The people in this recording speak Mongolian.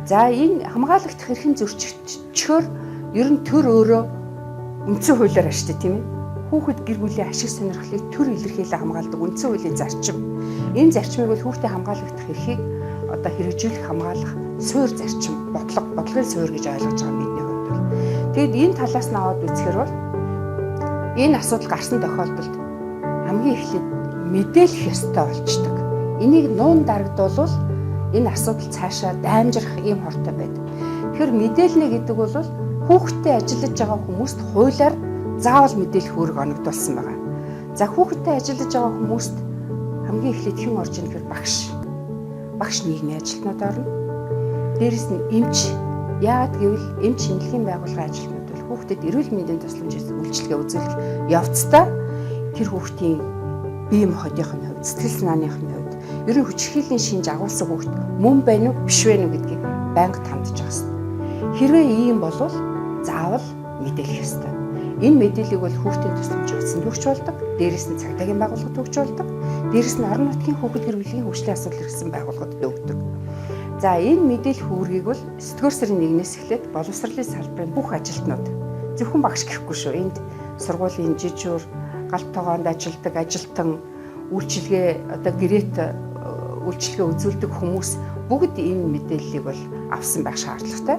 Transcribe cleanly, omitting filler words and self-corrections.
За, энэ хамгаалагдах эрхэн зөрчигчхөөр ер нь төр өөрөө үндсэн хуулиар ашигтай, тийм ээ. Хүүхэд гэр бүлийн ашиг сонирхлыг төр илэрхийлэн хамгаалдаг үндсэн хуулийн зарчим. Энэ зарчмыг бол хүүхдээ хамгаалагдах эрхийг одоо хэрэгжүүлэх, хамгаалах суурь зарчим, бодлого, бодлогын суурь гэж ойлгож байгаа бидний хувьд бол. Тэгэд энэ талаас нь аваад үзэхээр бол энэ асуудал гарсан тохиолдолд хамгийн эхлээд мэдээлэх ёстой болчдөг. Энийг нуун дарагдуулвал энэ асуудал цаашаа даймжрах ийм хортой байдаг. Тэгэхээр мэдээлнэ гэдэг бол хүүхэдтэй ажиллаж байгаа хүмүүст хуулиар заавал мэдээлэх үүрэг оногдуулсан байгаа. За, хүүхэдтэй ажиллаж байгаа хүмүүст хамгийн эхлээд хэн орж ирэх гэхээр багш. Багш, нийгмийн ажилтнууд орно. Дээрэс нь эмч. Яагаад гэвэл эмч эмнэлгийн байгууллагын ажилтнууд бол хүүхдэд эрүүл мэндийн тусламж үйлчилгээ үзүүлэх явцдаа тэр хүүхдийн бие махбодын хувьд, сэтгэл санааных нь хувьд, ер нь хүчирхийллийн шинж агуулсан хүүхд мөн байна уу, биш вэ нү гэдгийг байнга тандж байгаа хэрэгтэй. Хэрвээ ийм болвол заавал мэдээлэх ёстой. Энэ мэдээллийг бол хүүхдийн тусламж хуудсанд өгч болдог, дээрэс нь цагдаагийн байгууллагад өгч болдог, дээрэс нь орон нутгийн хүүхэд гэр бүлийн хөгжлийн асуудал хэрэгсэн байгууллагад өгдөг. За, энэ мэдээлэх үүргийг бол 9-р сарын 1-ээс эхлээд боловсролын салбарын бүх ажилтнууд, зөвхөн багш гэхгүй шүү. Энд сургуулийн жижүүр, галт тогоонд ажилдаг ажилтан, үйлчилгээ, одоо гэрээт үйлчилгээ үзүүлдэг хүмүүс бүгд энэ мэдээллийг бол авсан байх шаардлагатай.